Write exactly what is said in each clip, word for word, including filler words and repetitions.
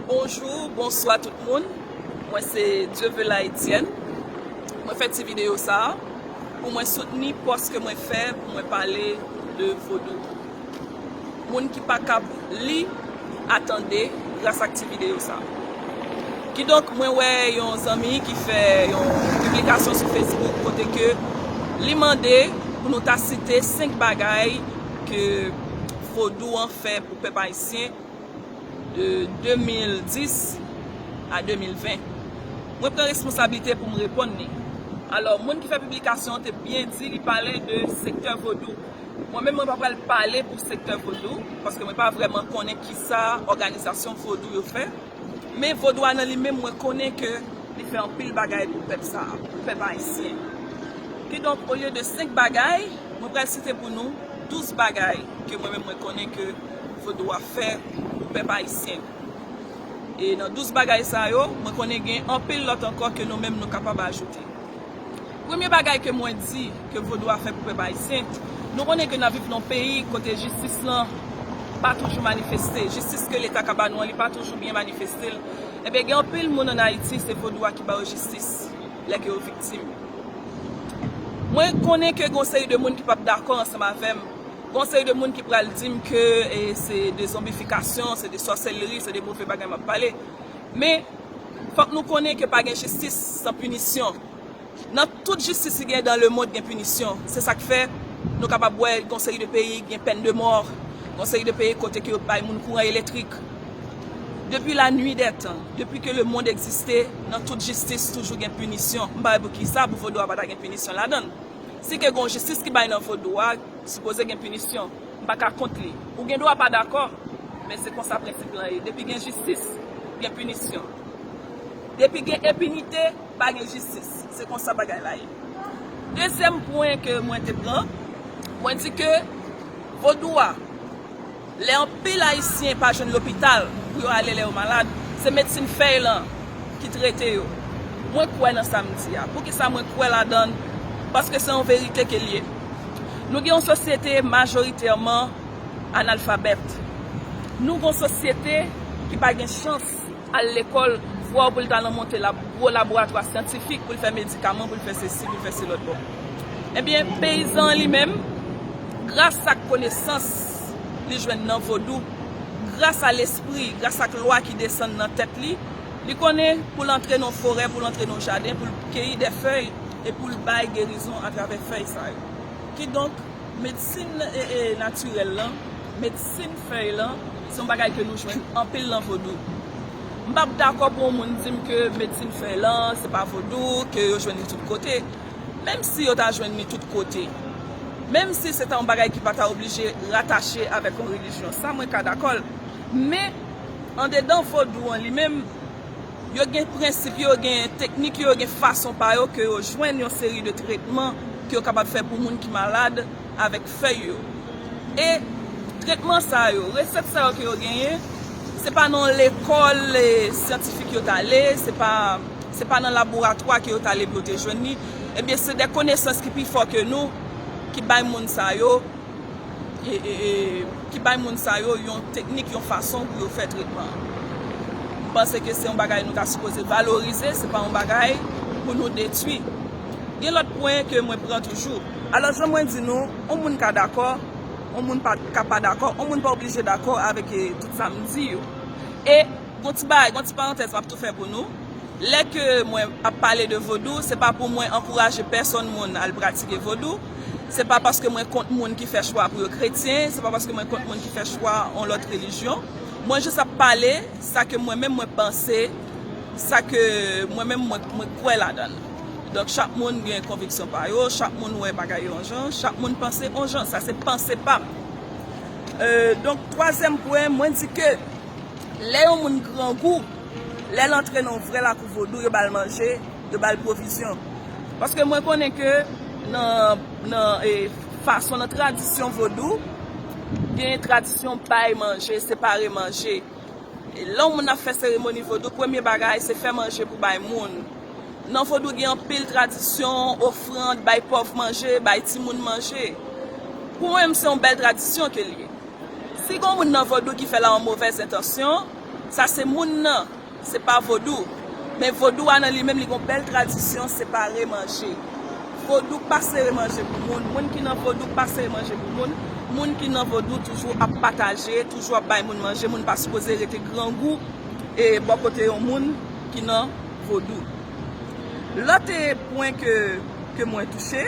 Bonjou, bonswa tout moun. Mwen se Dieuveula Etienne. Mwen fè ti videyo sa a pou mwen soutni pòs ke mwen fè pou mwen pale de vodou. Moun ki pa kab li, atande gras ak ti videyo sa a. Kidonk, mwen wè yon zanmi ki fè yon piblikasyon sou Facebook kote ke li mande pou nou ta site senk bagay ke vodou an fè pou pèp ayisyen de de mil dis a de mil ven. Mwen pran responsablite pou m reponn li. Alò, moun ki fè piblikasyon an te byen di, li pale de sektè vodou. Mwen menm, mwen pa pral pale pou sektè vodou, paske mwen pa vrèman konnen kisa òganizasyon vodou yo fè. Men vodou a nan li menm, mwen konnen ke li fè anpil bagay pou pèp sa a, pou pèp ayisyen. Kidonk, olye de senk bagay, mwen pral site pou nou douz bagay ke mwen menm mwen konnen ke vodou a fè pou pèp ayisyen. E nan douz bagay sa yo, mwen konnen gen anpil lòt ankò ke nou menm nou kapab ajoute. Premye bagay ke mwen di ke vodou a fè pou pèp ayisyen, nou konnen ke n ap viv nan yon peyi kote jistis lan pa toujou manifeste. Jistis ke Leta ka ba nou an, li pa toujou byen manifeste l. Ebyen, gen anpil moun ann Ayiti, se vodou a ki ba yo jistis lè ke yo viktim. Mwen konnen ke gen yon seri de moun ki p ap dakò ansanm avè m. Gen yon seri de moun ki pral di m ke, e, se de zonbifikasyon, se de sòsèlri, se de move bagay m ap pale. Men, fòk nou konnen ke pa gen jistis san pinisyon. Nan tout jistis ki gen dan lemonn, gen pinisyon. Se sa k fè nou kapab wè gen yon seri de peyi gen pèn de mò, gen yon seri de peyi kote ke yo bay moun kouran elektrik. Depi la nuit des temps, depi ke lemonn egziste, nan tout jistis toujou gen pinisyon. M pa wè poukisa pou vodou a pa ta gen pinisyon ladan l. Si ke gen yon jistis ki bay nan vodou a, sipoze gen pinisyon. M pa ka kont li. Ou gen dwa pa dakò, men se konsa prensip lan ye. Depi gen jistis, gen pinisyon. Depi gen enpinite, pa gen jistis. Se konsa bagay la ye. Dezyèm pwen ke mwen te pran, mwen di ke vodou a, lè anpil Ayisyen pa jwenn lopital pou yo ale lè yo malad, se medsin fèy lan ki trete yo. Mwen kwè nan sa m di a. Poukisa mwen kwè ladan l? Paske se yon verite ke l ye. Nou gen yon sosyete majoritèman analfabèt. Nou gen yon sosyete ki pa gen chans al lekòl, vwa w pou l ta nan monte lab, gwo laboratwa syantifik pou l fè medikaman, pou l fè sesi, pou l fè se lòt bò. Ebyen, peyizan an li menm, gras ak konesans li jwenn nan vodou, gras a lespri, gras ak lwa ki desann nan tèt li, li konnen pou l antre nan forè, pou l antre nan jaden, pou l keyi de fèy e pou l bay gerizon atravè fèy sa yo. Kidonk, medsin, e, e, natirèl lan, medsin fèy lan, se yon bagay ke nou jwenn anpil nan vodou. M p ap dakò pou yon moun di m ke medsin fèy lan, se pa vodou, ke yo jwenn li tout kote. Menm si yo ta jwenn li tout kote, menm si se ta yon bagay ki pa ta oblije ratache avèk yon relijyon, sa mwen ka dakò l. Men, andedan vodou an li menm, yo gen prensip yo, gen teknik yo, gen fason pa yo ke yo jwenn yon seri de tretman ke yo kapab fè pou moun ki malad avèk fèy yo. E tretman sa yo, resèt sa yo ke yo genyen, se pa nan lekòl, e, syantifik yo t ale, se pa, se pa nan laboratwa ke yo t ale pou yo te jwenn li. Ebyen, se de konesans ki pi fò ke nou ki bay moun sa yo, e, e, e, ki bay moun sa yo yon teknik, yon fason pou yo fè tretman an. M panse ke se yon bagay nou ta sipoze valorize, se pa yon bagay pou nou detwi. Gen lòt pwen ke mwen pran toujou. Alò, jan mwen di nou, yon moun ka dakò, yon moun pa, ka pa dakò, yon moun pa oblije dakò avèk, e, tout sa m di yo. E gon ti bagay, gon ti parantèz m ap tou fè pou nou. Lè ke mwen ap pale de vodou, se pa pou mwen ankouraje pèsonn moun al pratike vodou. Se pa paske mwen kont moun ki fè chwa pou yo kretyen, se pa paske mwen kont moun ki fè chwa yon lòt relijyon. Mwen jis ap pale sa ke mwen menm mwen panse, sa ke mwen menm mwen, mwen kwè ladan l. Donk, chak moun gen konviksyon pa yo, chak moun wè bagay yon jan, chak moun panse yon jan. Sa se panse pa m. E, donk, twazyèm pwen, mwen di ke lè yon moun grangou, lè l antre nan yon vrè lakou vodou, yo ba l manje, yo ba l pwovizyon. Paske mwen konnen ke nan, nan, e, fason, nan tradisyon vodou, gen tradisyon bay manje, separe manje. E lè yon moun ap fè seremoni vodou, premye bagay, se fè manje pou bay moun. Nan vodou, gen anpil tradisyon, ofrann, bay pòv manje, bay timoun manje. Pou mwen menm, se yon bèl tradisyon ke l ye. Si gen yon moun nan vodou ki fè l a yon movèz entansyon, Sa se moun nan, se pa vodou. Men vodou a nan li menm, li gon bèl tradisyon separe manje. Vodou pa sere manje pou moun. Moun ki nan vodou pa sere manje pou moun. Moun ki nan vodou toujou ap pataje, toujou ap bay moun manje. Moun pa sipoze rete grangou e bò kote yon moun ki nan vodou. Lòt e pwen ke, ke mwen touche,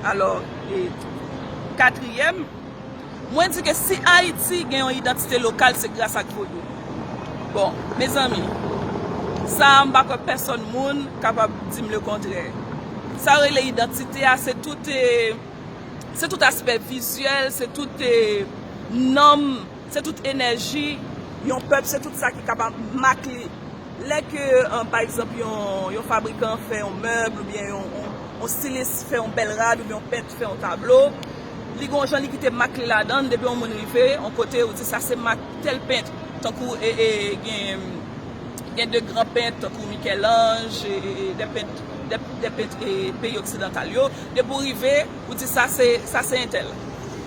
alò, e katriyèm, mwen di ke si Ayiti gen yon idantite lokal, se gras ak vodou. Bon, mezanmi, sa a, m pa kwè pèsonn moun kapab di m lekontrè. Sa yo rele idantite a, se tout, e, se tout aspè vizyèl, se tout, e, nanm, se tout enèji yon pèp, se tout sa ki kapab mak li. Lè ke, e, pa egzanp, yon, yon fabrikan fè yon mèb oubyen yon, yon, yon stilis fè yon bèl rad oubyen yon pent fè yon tablo, li gon jan li kite mak li ladan l, depi yon moun rive yon kote, ou di sa se mak tèl pent, tankou, e, e, gen, gen de gran pent, tankou Michel-Ange, e, e, e, de pent, de, de pent, e, peyi oksidantal yo, depi w rive, ou di sa se, sa se entèl.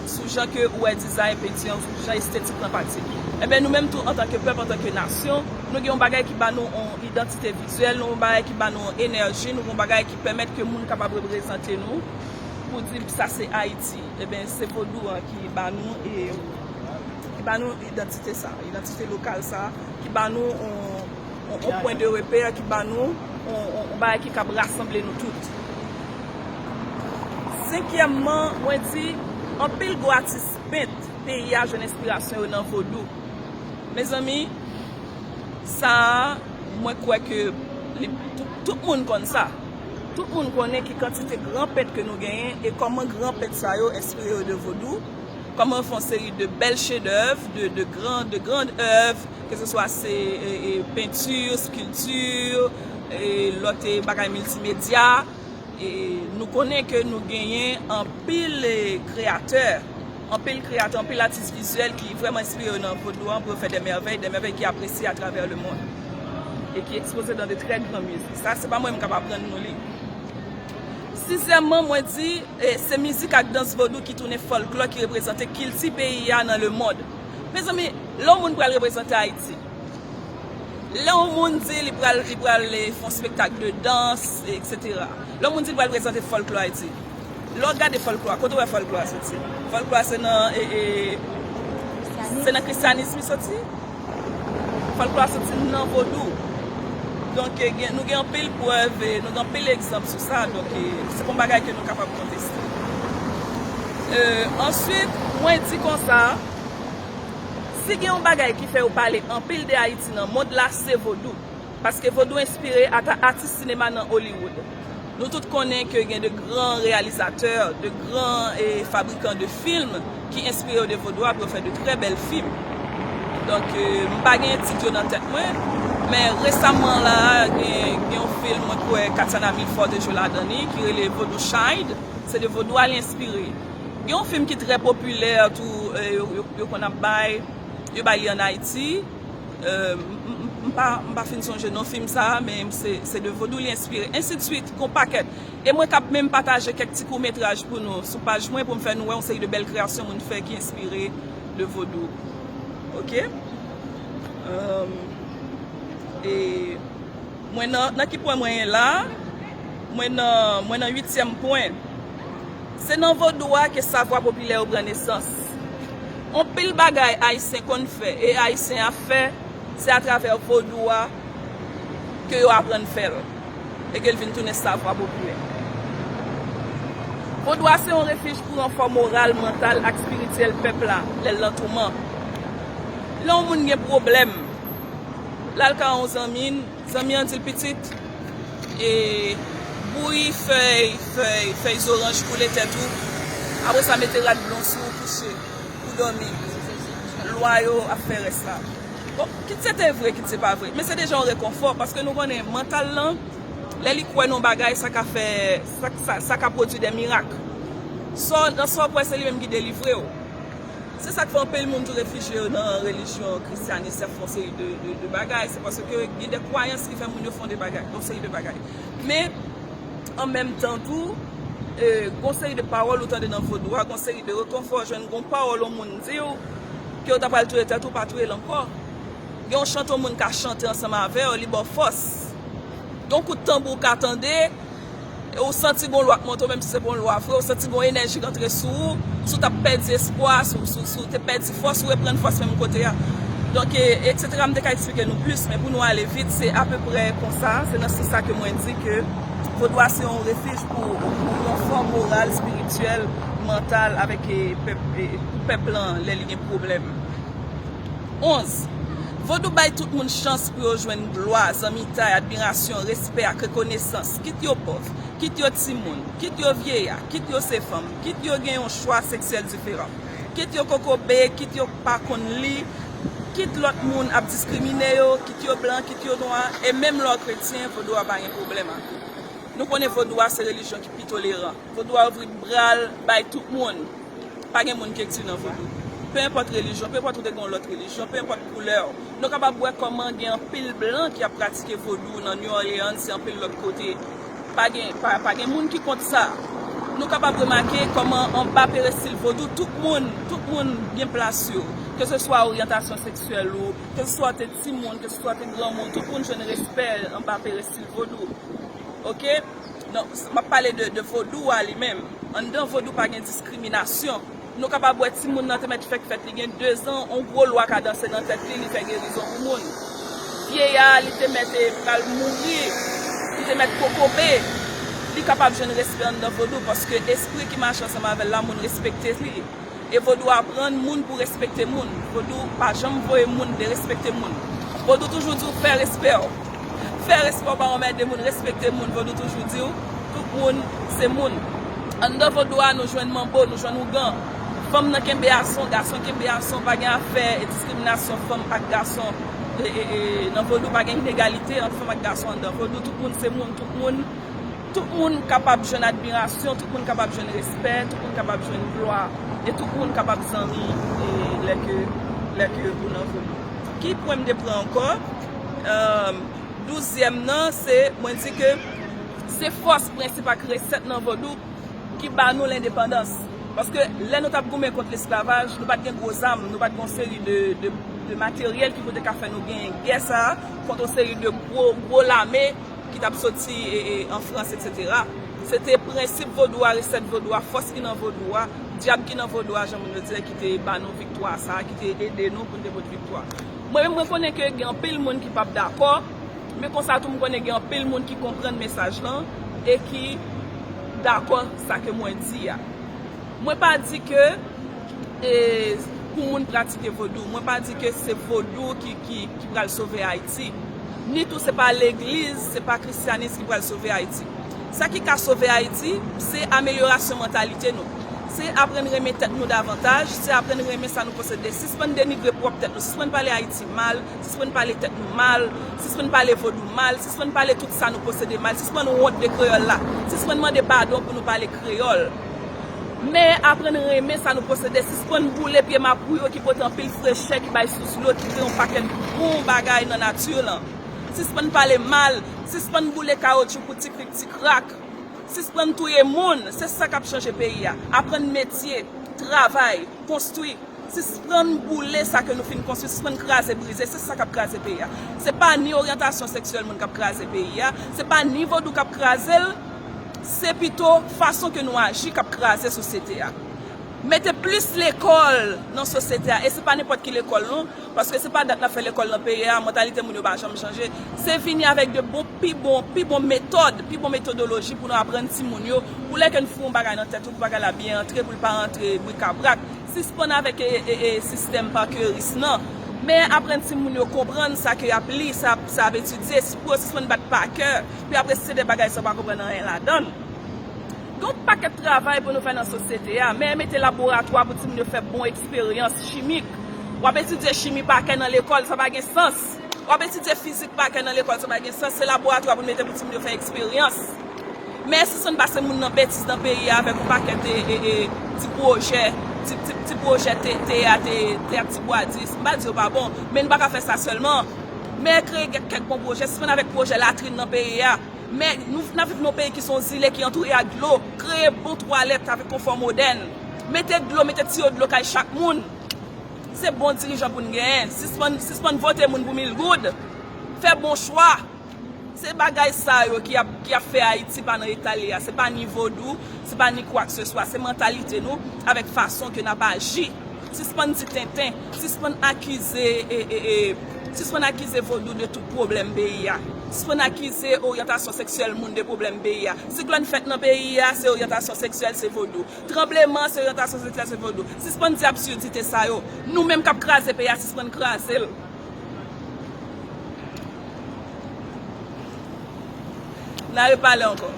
Sou jan ke ou wè dizay penti an, sou jan estetik lan pati. Enben, nou menm tou, antanke pèp, antanke nasyon, nou gen yon bagay ki ba nou yon idantite vizyèl, nou gen yon bagay ki ba nou yon enèji, nou gen yon bagay ki pèmèt ke moun kapab reprezante nou, pou di sa se Ayiti. Enben, se vodou an ki ba nou, e, ki ba nou idantite sa, idantite lokal sa, ki ba nou yon, yon, yon pwen de repè, ki ba nou yon, yon, yon bagay ki kab rasanble nou tout. Senkyèmman, mwen di, anpil gwo atis pent peyi a jwenn enspirasyon yo nan vodou. Mezanmi, sa a, mwen kwè ke li, tout, tout moun konn sa. Tout moun konnen ki kantite gran pent ke nou genyen e kòman gran pent sa yo enspire yo de vodou, kòman yo fè yon seri de bèl chedèv, de, de gran, de grann èv, ke se swa se, e, e, penti, skilti, e, lòt, e, bagay miltimedya. E nou konnen ke nou genyen anpil, e, kreyatè, anpil kreyatè, anpil atis vizyèl ki vrèman enspire yo nan vodou an pou yo fè de mèvèy, de mèvèy ki apresye atravè lemonn e ki ekspoze dans de très grands musées. Sa, se pa mwen menm k ap aprann nou li. Sizyèmman, mwen di, e, se mizik ak dans vodou ki tounen fòlklò ki reprezante kilti peyi a nan lemonn. Mezanmi, lè yon moun pral reprezante Ayiti, lè yon moun di li pral, li pral, e, fè yon spektak de dans, etsetera. Lè yon moun di li pral prezante fòlklò Ayiti. Lè w gade fòlklò a, kote w wè fòlklò a soti? Fòlklò a se nan, e, e, se nan kristyanis li soti. Fòlklò a soti nan vodou. Donk, e, gen, nou gen anpil prèv, e, nou gen anpil egzanp sou sa. Donk, e, se pa yon bagay ke nou kapab konteste. E, answit, mwen di konsa, si gen yon bagay ki fè yo pale anpil de Ayiti nan mond la, se vodou. Paske vodou enspire ata atis sinema nan Hollywood. Nou tout konnen ke gen de gran reyalizatè, de gran, e, fabrikan de fim ki enspire yo de vodou a pou yo fè de trè bèl fim. Donk, e, m pa gen tit yo nan tèt mwen, men resaman la, gen, gen yon fim mwen kwè Kathiana Milford te jwe ladan li, ki rele Vodou Child. Se de vodou a li enspire. Gen yon fim ki trè popilè tou, e, yo, yo, yo konn ap bay, yo bay li ann Ayiti. E, m, m, m, m pa, m pa fin sonje non fim sa a, men se, se de vodou li enspire. Ensidswit, gon pakèt. E mwen k ap menm pataje kèk ti kout metraj pou nou sou paj mwen pou m fè nou wè yon seri de bèl kreyasyon moun fè ki enspire de vodou. Oke? E, mwen nan, nan ki pwen mwen ye la? Mwen nan, mwen nan uityèm pwen. Se nan vodou a ke savwa popilè yo pran nesans. Anpil bagay Ayisyen konn fè e Ayisyen ap fè, se atravè vodou a ke yo aprann fè l e ke l vin tounen savwa popilè. Vodou a se yon refij pou ranfò moral, mantal ak espirityèl pèp la lè l nan touman. Lè yon moun gen pwoblèm, l al ka yon zanmi l, zanmi an di l, "Pitit, e, bouyi fèy, fèy, fèy zoranj koule tèt ou. Apre sa, mete rad blan sou ou, kouche, ou dòmi. Lwa yo ap fè rès la." Bon, kit se te vre, kit se pa vre. Men se deja yon rekonfò, paske nou konnen mantal lan, lè li kwè nan yon bagay, sa ka fè, sa, sa, sa ka pwodui de mirak. Sa w, nan sa w kwè, se li menm ki delivre w. Se sa k fè anpil moun tou refijye yo nan relijyon kristyanis, y ap fè yon seri de, de, de bagay. Se paske gen de kwayans ki fè moun yo fè yon de bagay, yon seri de bagay. Men, an menm tan tou, e, gon seri de pawòl ou tande nan vodou a, gon seri de rekonfò w jwenn, gon pawòl yon moun di w, ke w ta pral touye tèt ou, pa touye l ankò. Gen yon chante yon moun ka chante ansanm avè w, li ba w fòs. Gen yon kout tanbou w ka tande, e ou santi gon lwa k monte w, menm si se pa yon lwa vre, ou santi gon enèji k antre sou ou, si w t ap pèdi espwa, si w, si w, si w te pèdi fòs, ou reprann fòs menm kote a. Donk, e, etsetera, m te ka eksplike nou plis, men pou nou ale vit, se apeprè konsa, se nan sans sa ke mwen di ke Vodou a se yon refij pou, pou ranfò moral, espirityèl, mantal avèk, e, pèp, e, pou pèp lan lè li gen pwoblèm. Onz. Vodou bay tout moun chans pou yo jwenn glwa, zanmitay, admirasyon, respè ak rekonesans, kit yo pòv, kit yo timoun, kit yo vyeya, kit yo se fanm, kit yo gen yon chwa seksyèl diferan, kit yo kokobe, kit yo pa konn li, kit lòt moun ap diskrimine yo, kit yo blan, kit yo nwa, e menm lè w kretyen, vodou a pa gen pwoblèm ak ou. Nou konnen vodou a se relijyon ki pi toleran. Vodou a ouvri bra l bay tout moun. Pa gen moun ki ekskli nan vodou. Pe enpòt relijyon, pe enpòt ou te gen yon lòt relijyon, pe enpòt koulè w. Nou kapab wè kòman gen anpil blan ki ap pratike vodou nan New Orleans e anpil lòt kote. Pa gen, pa, pa gen moun ki kont sa. Nou kapab remake kòman anba perestil vodou, tout moun, tout moun gen plas yo. Keseswa oryantasyon seksyèl ou, keseswa w te timoun, keseswa w te granmoun, tout moun jwenn respè anba perestil vodou. Oke? Non, m ap pale de, de vodou a li menm. Anndan vodou pa gen diskriminasyon. Nou kapab wè timoun nan te mèt fèk fèt, li gen dezan, on gwo lwa ka danse nan tèt li, li fè gerizon pou moun. Vyeya, li te mèt, e, pral mouri, li te mèt kokobe, li kapab jwenn respè anndan vodou, paske espri ki mache ansanm avè l la, moun respekte li. E vodou aprann moun pou respekte moun. Vodou pa janm voye moun derespekte moun. Vodou toujou di w fè respè w. Fè respè w, pa anmède moun, respekte moun. Vodou toujou di w, tout moun se moun. Anndan vodou a, nou jwenn manbo, nou jwenn ougan. Fanm nan kenbe gason, gason kenbe gason, pa gen afè e diskriminasyon fanm ak gason. E, e, e, nan vodou, pa gen inegalite ant fanm ak gason anndan vodou. Tout moun se moun, tout moun, tout moun kapab jwenn admirasyon, tout moun kapab jwenn respè, tout moun kapab jwenn glwa, e tout moun kapab zanmi, e lè ke, lè ke ou nan vodou. Ki pwen m te pran ankò? Èm, douzyèm nan, se, mwen di ke se fòs, prensip ak resèt nan vodou ki ba nou lendepandans. Paske lè nou t ap goumen kont lesklavaj, nou pa t gen gwo zam, nou pa t gen yon seri de, de, de materyèl ki pote ka fè nou genyen gè sa a kont yon seri de gwo, gwo lame ki t ap soti, e, e, an Frans, etsetera. Se te prensip vodou a, resèt vodou a, fòs ki nan vodou a, dyab ki nan vodou a, jan moun yo di, ki te ba nou viktwa sa a, ki te ede nou pou n te pot viktwa. Mwen menm, mwen konnen ke gen anpil moun ki p ap dakò, men konsa tou, m konnen gen anpil moun ki konprann mesaj lan e ki dakò sa ke mwen di a. Mwen pa di ke, e, pou moun pratike vodou. Mwen pa di ke se vodou ki, ki, ki pral sove Ayiti. Ni tou se pa legliz, se pa krisyanis ki pral sove Ayiti. Sa ki ka sove Ayiti, se amelyorasyon mantalite nou. Se aprann renmen tèt nou davantaj, se aprann renmen sa nou posede. Sispann denigre pwòp tèt nou, sispann pale Ayiti mal, sispann pale tèt nou mal, sispann pale vodou mal, sispann pale tout sa nou posede mal, sispann wont de kreyòl la, sispann mande padon pou nou pale kreyòl. Men aprann renmen sa nou posede, sispann boule pye mapou yo ki pote anpil frechè, ki bay sous dlo, ki kreye yon pakèt bon bagay nan nati lan. Sispann pale mal, sispann boule kawotchou pou ti krik ti krak. Sispann touye moun, se sa k ap chanje peyi a. Aprann metye, travay, konstwi. Sispann boule sa ke nou fin konstwi, sispann kraze brize, se sa k ap kraze peyi a. Se pa ni oryantasyon seksyèl moun k ap kraze peyi a, se pa ni vodou k ap kraze l, se pito fason ke nou aji k ap kraze sosyete a. Mete plis lekòl nan sosyete a, e se pa nenpòt ki lekòl non, paske se pa dat n ap fè lekòl nan peyi a, mantalite moun yo pa janm chanje. Se vini avèk de bon, pi bon, pi bon metòd, pi bon metodoloji pou nou aprann timoun yo, pou lè ke n foure yon bagay nan tèt ou, pou bagay la byen antre, pou l pa antre brikabrak. Sispann avèk, e, e, e, sistèm pa kè ris nan. Men aprann timoun yo konprann sa ke y ap li, sa, sa y ap etidye, pou yo sispann bat pa kè, pou y ap resite de bagay san pa konprann anyen ladan l. Gen yon pakèt travay pou nou fè nan sosyete a, men mete laboratwa pou timoun yo fè bon eksperyans chimik. W ap etidye chimi pa kè nan lekòl, sa pa gen sans. W ap etidye fizik pa kè nan lekòl, sa pa gen sans. Se laboratwa pou n mete pou timoun yo fè eksperyans. Men sispann pase moun nan betiz nan peyi a avèk yon pakèt, e, e, e, ti pwojè, ti, ti, ti pwojè te, teyat, e, teyat Ti Bwa Dis. M pa di yo pa bon, men n pa ka fè sa sèlman. Men kreye kèk, kèk bon pwojè, sispann avèk pwojè latrin nan peyi a. Men nou, n ap viv nan yon peyi ki se yon zile ki antoure ak dlo. Kreye bon twalèt avèk konfò modèn. Mete dlo, mete tiyo dlo kay chak moun. Se bon dirijan pou n genyen. Sispann, sispann vote moun pou mil goud. Fè bon chwa. Se bagay sa yo ki ap, ki ap fè Ayiti pa nan eta l ye a. Se pa ni vodou, se pa ni kwakseswa. Se mantalite nou avèk fason ke n ap aji. Sispann di tenten. Sispann akize, e, e, e, sispann akize vodou de tout pwoblèm peyi a. Sispann akize oryantasyon seksyèl moun de pwoblèm peyi a. Siklòn fèt nan peyi a, se oryantasyon seksyèl, se vodou. Tranbleman, se oryantasyon seksyèl, se vodou. Sispann di absurdite sa yo. Nou menm k ap kraze peyi a, sispann kraze l. N a repale ankò.